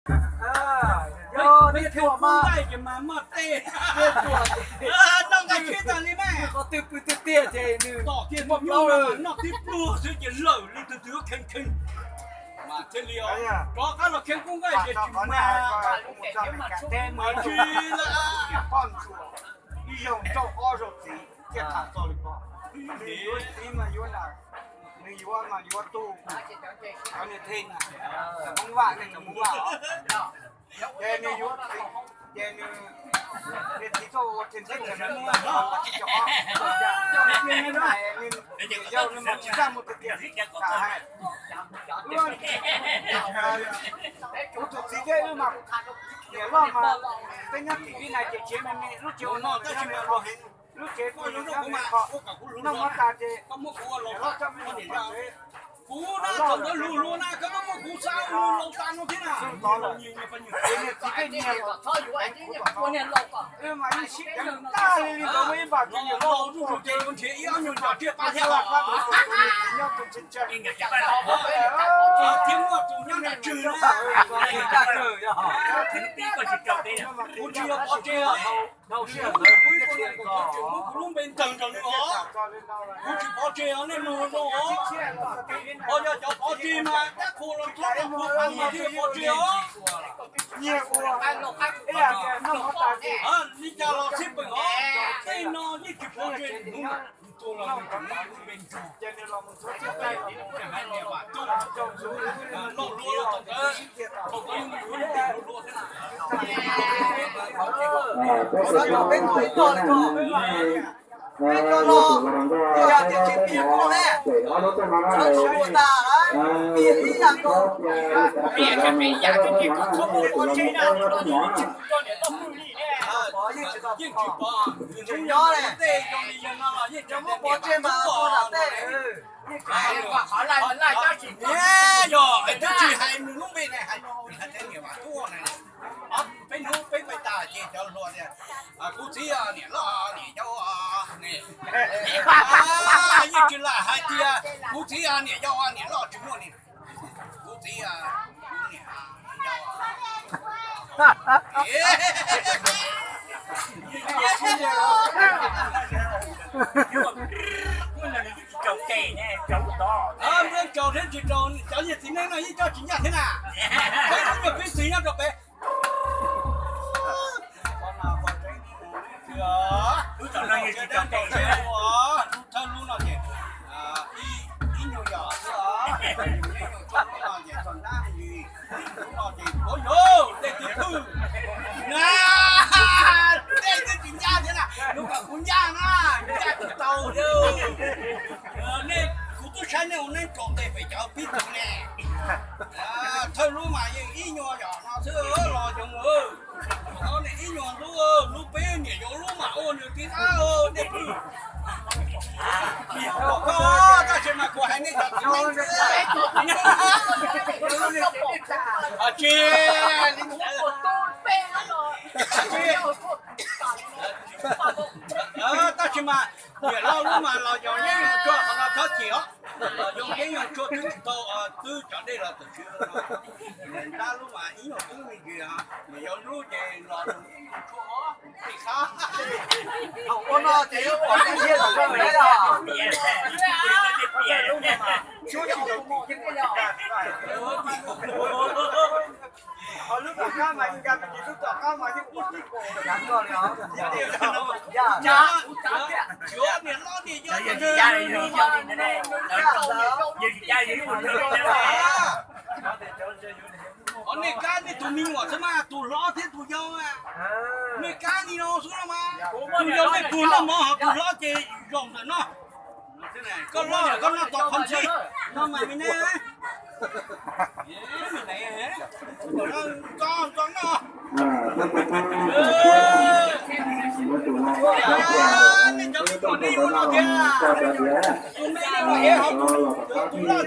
Yog nej kub nqaij ces mas maj tej, noj nqaij tsheb tas li mas. Qhov twg pw tiag tiag ces nws tom tiag noj tib pluag xwb ces lawm li, tus twg kheej kheej mas thiaj li rov qab los khiav kub nqaij ces tsis mag. Mas tsis lawm. Ib zaug rau ob zaug txiv thiaj tham txog li ko. Nws yuav txiv mas yuav, nws yuav mas yuav tug, cov niag theej, cov Hmoob Vaj ne, cov Hmoob Vaj os. Ces nws yuav txiv, ces nws, nws txiv tuaj ua txiv teb chaws Hmoob Vaj, cov, cov niag yau nws mas tsis txaj muag tiag tiag. Kuv tus txiv thiab wb mas niam loj mas peb nyob tim Vib Nais ces tsev me me, lub tsev ua no tab sis mas lub tsev kuj yog nyob me kho, noj mov tas ces niam loj coj me nyuam pom tsev. Kuv na thaum ntawd hluas hluas na koj muab kuv xa mus laus tas no thiab na. Ces niag txiv thiaj nyiag los, wb mas yeej sib deev tag li li ntawd, muaj ib npaj ces niam loj zuj zus ces yuav nrhiav ib ob nyuag nco tsiaj pab thiab os. Thiab muaj tus nyob nram tswg na. Kuv tsis yog pov tseg os. Kuv tsis yog pov tseg os, nej mloog zoo os. Ho yog cov pov tseg mas tab qhuas los txhob pov tseg os, thiaj pov tseg os. Li cas los sib pem os, tej no yeej tsis pov tseg hnub. Tus los mus tseem muab lub npe nrug, ces niam vam tub loj hluas los thaum ntawd, thaum ntawd yog mus yuav lub npe hluas hluas thiab na. Yeej tsis pom, tus ntxhais nyob tej zoo li yawg no los yeej tsis pom. Yog twb tsis hais nws lub npe ne, hais niam vam tub na. Peb hnub peb pais tas ces cov hluas tias, kuv txiv niam loj niam yau ne. Yeej tsis lam hais tias kuv txiv niam yau niam loj tsis muaj li. Kuv txiv niam yau. Npaj rau thiab tsis rau, cov niag txiv neej no yeej coj tsis ncaj thiab na. Peb lub nyuag pib txiv nyob rau peb. Lub thawj lub no ces ib nyuag yog xwb os, ib nyuag tso lub no ces txog ntab me ntsis, lub no ces ua yog dej twb phwj na, dej twb tsis ncaj thiab na, lub kom kuv ncaj na, ncaj tsis tau li. Nej, kuv twb saib nej ua neeb tsaus ntes pem cov pib txiv ne. Thawj lub mas yeej ib nyuag yog no xwb los yoov. Ua ne ib nyuag lub, lub peb niam yau lub mas ua nws tib qab dej phwj. Koj tab sis mas kuv hais nej cov txiv neej, tsis, tab sis mas niam loj lub mas los yog yeej yog tsuag qhov no txhob cim os, los yog yeej yog tsuag twb tsis tau, twb cov dej los tam sim no. Ntab lub mas ib nyuag twb me ntsis, niam yau lub ces los ib nyuag tsuag os. Ua no ces ib pom tej thiab los zoo li os. Ho lub tom qab mas ib nka me ntsis, lub tom qab mas yeej ua tib pom. Yog, yog, yog, niam loj niam yau, nej kab nej tus me nyuam xwb mas tus hlob thiab tus yau, nej kab li no xwb no mas. Tus yau nej pug noj mov, ho tus hlob ces zaum ntawm no. Koj loj koj noj tom qhov ntxhib no mas me ne. Nco nco noj. Nej cov me nyuam nej yuav noj thiab. Tus me nej muaj ev ho tus loj